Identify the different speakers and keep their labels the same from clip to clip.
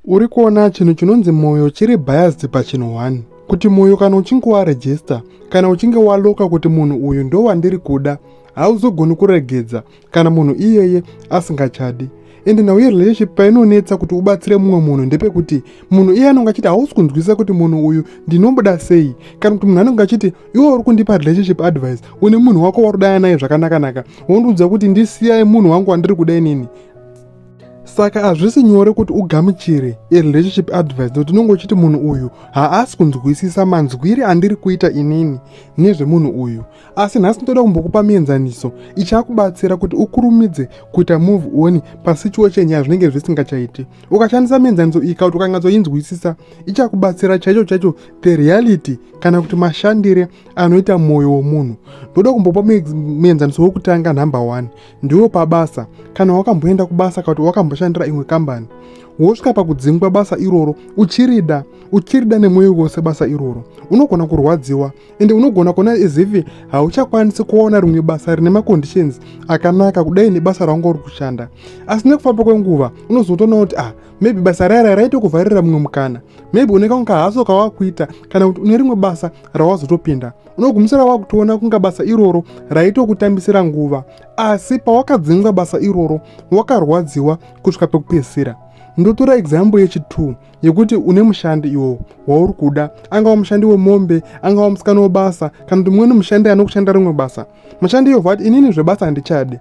Speaker 1: Uri kuona chinhu chinonzi mwoyo chiri biased pachinhu one, kuti mwoyo kana uchinge waregister, kana uchinge waloka kuti munhu uyu ndo wandiri kuda, hauzogoni kuregedza kana munhu iyeye asingachadi. Ende nhau yerelationship painonetsa kuti ubatsire mumwe munhu ndepekuti munhu iye anonge achiti hausi kunzwisisa kuti munhu uyu ndinomuda sei, kana kuti munhu anonge achiti iwe uri kundipa relationship advice, une munhu wako wauri kudana naye zvakanaka-naka, wondiudza kuti ndisiyai munhu wangu wandiri kuda inini. Saka hazvisi nyore kuti ugamuchire relationship advice nekuti unenge uchiti munhu uyu haasi kunzwisisa manzwire andiri kuita inini nezvemunhu uyu. Asi nhasi ndoda kumbokupa mienzaniso ichakubatsira kuti ukurumidze kuita move on pasituation yazvinenge zvisingachaiti. Ukashandisa mienzaniso iyi kana kuti ukanyatsoinzwisisa, ichakubatsira chaicho chaicho the reality kana kuti mashandire anoita mwoyo womunhu. Ndoda kumbopa muenzaniso wekutanga, number 1, ndiwo pabasa. Kana wakamboenda kubasa kana kuti wakamboshandira imwe kambani, wosvika pakudzingwa basa iroro, uchirida, uchirida nemwoyo wose basa iroro, unogona kurwadziwa ende unogona kuona as if hauchakwanisi kuona rimwe basa rine maconditions akanaka kudai nebasa raunga uri kushanda. Asi nekufamba kwenguva unozotoona kuti ah, maybe basa raya raitokuvharira mumwe mukana, maybe une kamwe kahaso kawakuita kana kuti une rimwe basa rawazotopinda. Unogumisira wakutoona kunga basa iroro raitokutambisira nguva, asi pawakadzingwa basa iroro wakarwadziwa kusvika pekupedzisira. Ndotora example yechi2 yekuti une mushandi iwowo wauri kuda, angava mushandi wemombe, angava musikana webasa, kana kuti mumweni mushandi anokushanda rimwe basa. Mushandi iyobva ati inini zvebasa handichadi.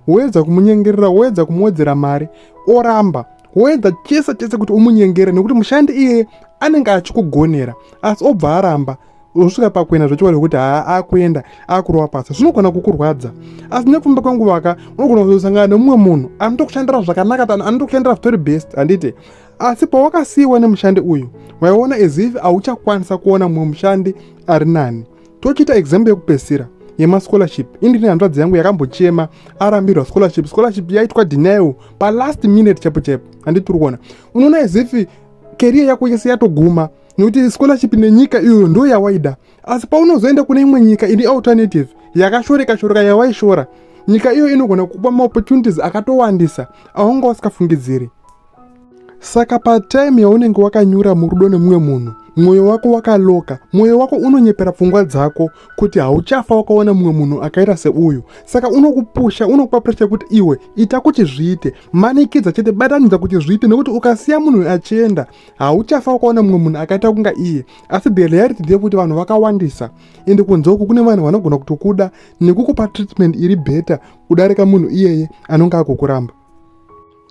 Speaker 1: Woedza kumunyengerera, woedza kumuwedzera mari, oramba. Woedza chese chese kuti umunyengere nekuti mushandi iyeye anenge achikugonera, asi obva aramba. Osvika pakuenda zvechokwadi kuti haa, akuenda akurova pasi, zvinogona kukurwadza. Asi nekufamba kwenguva ka, unogona kuzosangana nemumwe munhu anotokushandira zvakanaka, anotokushandira zvitori best, handiti? Asi pawakasiyiwa nemushandi uyu waiona as if hauchakwanisa kuona mumwe mushandi ari nani. Tochiita example yekupedzisira yemascholarship. Indini hanzvadzi yangu yakambochema arambirwa scholarship. Scholarship yaitwa denial palast minute chaipo chaipo, handiti? Tiri kuona, unoona as if career yako yese yatoguma nekuti scholarship nenyika iyoyo ndo yawaida. Asi paunozoenda kune imwe nyika iri alternative yakashoreka shoreka yawaishora, nyika iyo inogona kukupa maopportunities akatowandisa aunga usikafungidziri. Saka patime yaunenge wakanyura murudo nemumwe munhu, mwoyo wako wakaloka, mwoyo wako unonyepera pfungwa dzako kuti hauchafa wakaona mumwe munhu akaita seuyu. Saka unokupusha, unokupa pressure yekuti iwe ita kuti zviite, manikidza chete, batanidza kuti zviite, nekuti ukasiya munhu achienda hauchafa wakaona mumwe munhu akaita kunga iye. Asi the reality ndeyekuti vanhu vakawandisa, ende kunze uku kune vanhu vanogona kutokuda nekukupa treatment iri better kudarika munhu iyeye anonge akukuramba.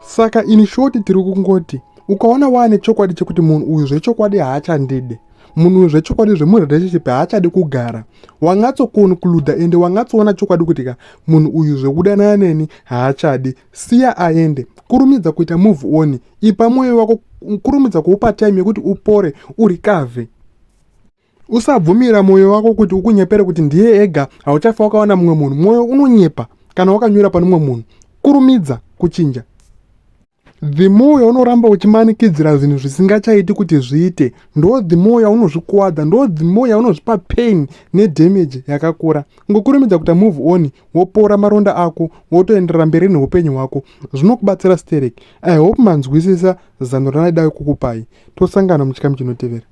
Speaker 1: Saka in short tiri kungoti ukaona waane chokwadi chekuti munhu uyu zvechokwadi haachandide, munhu uyu zvechokwadi zvemurelationship haachadi kugara, wanyatsoconcluda ende wanyatsoona chokwadi kuti ka munhu uyu zvekudanana neni haachadi, siya aende. Kurumidza kuita move on, ipa mwoyo wako, kurumidza kuupa time yekuti upore, urecover. Usabvumira mwoyo wako kuti ukunyepere kuti ndiye ega, hauchafa wakawana mumwe munhu. Mwoyo unonyepa kana wakanyura pane mumwe munhu. Kurumidza kuchinja. The more yaunoramba uchimanikidzira zvinhu zvisingachaiti kuti zviite, ndo the more yaunozvikuwadza, ndo the more yaunozvipa pain nedamage yakakura. Ngokurumidza kuita move on, wopora maronda ako, wotoenderera mberi neupenyu hwako, zvinokubatsira sterek. I hope manzwisisa zano randida kukupai. Tosangana muchikamu chinotevera.